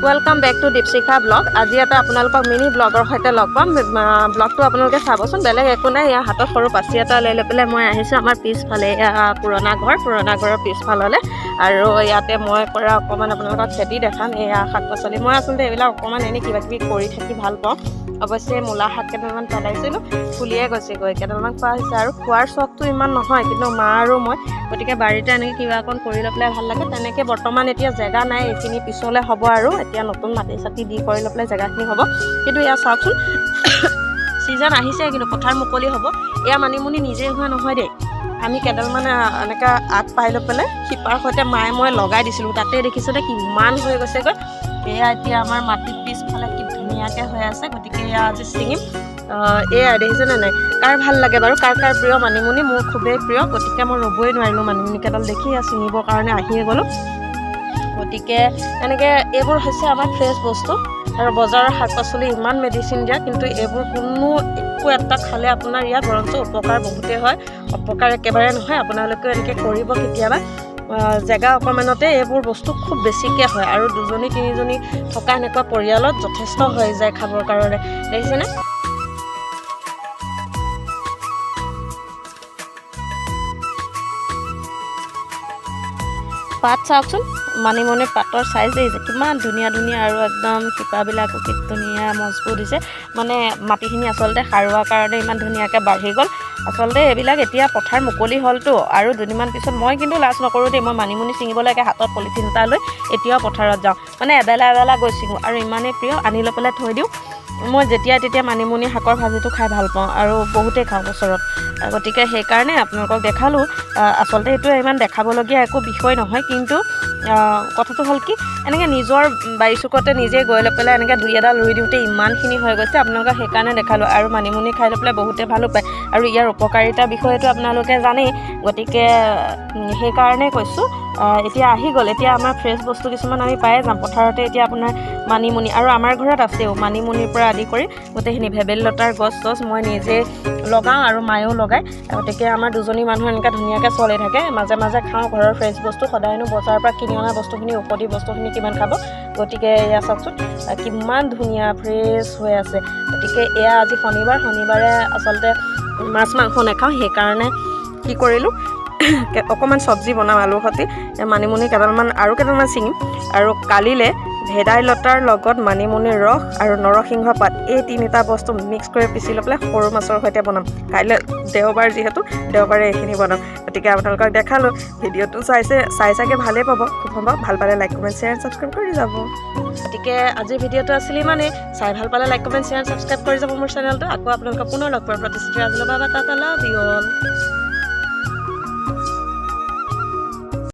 Welcome back to Dipshikha vlog. আজি এটা আপোনালোকক মিনি ব্লগৰ সৈতে লগ পাম। ব্লগটো আপোনালোকে চাবচোন, বেলেগ একো নাই। ইয়াৰ হাতত সৰু পাচি এটা লৈ লৈ পেলাই মই আহিছোঁ আমাৰ পিছফালে, এয়া পুৰণা ঘৰ, পুৰণা ঘৰৰ পিছফাললৈ। আৰু ইয়াতে মই কৰা অকণমান আপোনালোকক খেতি দেখাম। এয়া শাক পাচলি। মই আচলতে এইবিলাক অকণমান এনেই কিবা কিবি কৰি থাকি ভাল পাওঁ। অৱশ্যে মূলা শাক কেইডালমান পেলাইছিলোঁ, ফুলিয়ে গৈছেগৈ, কেইডালমান খোৱা হৈছে। আৰু খোৱাৰ চখটো ইমান নহয়, কিন্তু মা আৰু মই, গতিকে বাৰীতে এনেকৈ কিবা অকণ কৰি লৈ পেলাই ভাল লাগে। তেনেকৈ বৰ্তমান এতিয়া জেগা নাই, এইখিনি পিছলৈ হ'ব আৰু এতিয়া নতুন মাটি চাটি দি কৰি লৈ পেলাই জেগাখিনি হ'ব। কিন্তু এয়া চাওকচোন, ছিজন আহিছে, কিন্তু পথাৰ মুকলি হ'ব। এয়া মানিমুনি নিজে হোৱা নহয় দেই, আমি কেইডালমান এনেকৈ আগ পাই লৈ পেলাই শিপাৰ সৈতে মায়ে মই লগাই দিছিলোঁ। তাতে দেখিছেনে কিমান হৈ গৈছেগৈ। এয়া এতিয়া আমাৰ মাটিত পিছফালে কি ধুনীয়াকৈ হৈ আছে। গতিকে এয়া আজি ছিঙিম। এয়া দেখিছেনে নাই? কাৰ ভাল লাগে বাৰু, কাৰ কাৰ প্ৰিয় মানিমুনি? মোৰ খুবেই প্ৰিয়, গতিকে মই ৰ'বই নোৱাৰিলোঁ মানিমুনি কেইডাল দেখি, এয়া ছিঙিবৰ কাৰণে আহিয়ে গ'লোঁ। গতিকে এনেকৈ এইবোৰ হৈছে আমাৰ ফ্ৰেছ বস্তু। আৰু বজাৰৰ শাক পাচলি ইমান মেডিচিন দিয়া, কিন্তু এইবোৰ কোনো একো এটা খালে আপোনাৰ ইয়াত বৰঞ্চ উপকাৰ বহুতেই হয়, অপকাৰ একেবাৰে নহয়। আপোনালোকেও এনেকৈ কৰিব কেতিয়াবা। জেগা অকণমানতে এইবোৰ বস্তু খুব বেছিকৈ হয় আৰু দুজনী তিনিজনী থকা এনেকুৱা পৰিয়ালত যথেষ্ট হৈ যায় খাবৰ কাৰণে। দেখিছেনে? পাত চাওকচোন, মানিমুনি পাতৰ চাইজ দেখিছে কিমান ধুনীয়া ধুনীয়া, আৰু একদম শিপাবিলাকো কি ধুনীয়া মজবুত হৈছে। মানে মাটিখিনি আচলতে সাৰুৱা কাৰণে ইমান ধুনীয়াকৈ বাঢ়ি গ'ল। আচলতে এইবিলাক এতিয়া পথাৰ মুকলি হ'লতো, আৰু দুদিনমান পিছত মই কিন্তু লাজ নকৰোঁ দেই, মই মানিমুনি ছিঙিবলৈ একে হাতত পলিথিন এটা লৈ এতিয়াও পথাৰত যাওঁ, মানে এবেলা এবেলা গৈ ছিঙোঁ। আৰু ইমানেই প্ৰিয়, আনি লৈ পেলাই থৈ দিওঁ। মই যেতিয়া তেতিয়া মানিমুনি শাকৰ ভাজিটো খাই ভাল পাওঁ আৰু বহুতেই খাওঁ বছৰত। গতিকে সেইকাৰণে আপোনালোকক দেখালোঁ। আচলতে এইটো ইমান দেখাবলগীয়া একো বিষয় নহয়, কিন্তু কথাটো হ'ল কি, এনেকৈ নিজৰ বাৰী চুকতে নিজে গৈ লৈ পেলাই এনেকৈ দুই এডাল ৰুই দিওঁতে ইমানখিনি হৈ গৈছে, আপোনালোকক সেইকাৰণে দেখালোঁ। আৰু মানিমুনি খাই লৈ পেলাই বহুতে ভালো পায় আৰু ইয়াৰ উপকাৰিতাৰ বিষয়েতো আপোনালোকে জানেই, গতিকে সেইকাৰণে কৈছোঁ। এতিয়া আহি গ'ল, এতিয়া আমাৰ ফ্ৰেছ বস্তু কিছুমান আমি পায়ে যাম পথাৰতে। এতিয়া আপোনাৰ মানিমুনি আৰু আমাৰ ঘৰত আছেও, মানিমুনিৰ পৰা আদি কৰি গোটেইখিনি ভেবেলী লতাৰ গছ চছ মই নিজে লগাওঁ আৰু মায়েও লগায়। গতিকে আমাৰ দুজনী মানুহ এনেকৈ ধুনীয়াকৈ চলি থাকে। মাজে মাজে খাওঁ ঘৰৰ ফ্ৰেছ বস্তু, সদায়নো বজাৰৰ পৰা কিনি অনা বস্তুখিনি, ঔষধি বস্তুখিনি কিমান খাব। গতিকে এয়া চাওকচোন, কিমান ধুনীয়া ফ্ৰেছ হৈ আছে। গতিকে এয়া আজি শনিবাৰ, শনিবাৰে আচলতে মাছ মাংস নাখাওঁ, সেইকাৰণে কি কৰিলোঁ, অকণমান চব্জি বনাম আলুৰ সৈতে, মানিমুনি কেইডালমান আৰু কেইডালমান ছিঙিম। আৰু কালিলৈ ভেদাইলতাৰ লগত মানিমুনিৰ ৰস আৰু নৰসিংহ পাত, এই তিনিটা বস্তু মিক্স কৰি পিচি লৈ পেলাই সৰু মাছৰ সৈতে বনাম। কাইলৈ দেওবাৰ যিহেতু, দেওবাৰে এইখিনি বনাম। গতিকে আপোনালোকক দেখালোঁ, ভিডিঅ'টো চাইছে, চাই চাগে ভালেই পাব খুব সম্ভৱ। ভাল পালে লাইক, কমেণ্ট, শ্বেয়াৰ, ছাবস্ক্ৰাইব কৰি যাব। গতিকে আজিৰ ভিডিঅ'টো আছিল ইমানেই। চাই ভাল পালে লাইক, কমেণ্ট, শ্বেয়াৰ, ছাবস্ক্ৰাইব কৰি যাব মোৰ চেনেলটো। আকৌ আপোনালোকক পুনৰ লগ পোৱাৰ প্ৰতিশ্ৰুতি আজিলৈ বাবা, টাটা, লাভ you all.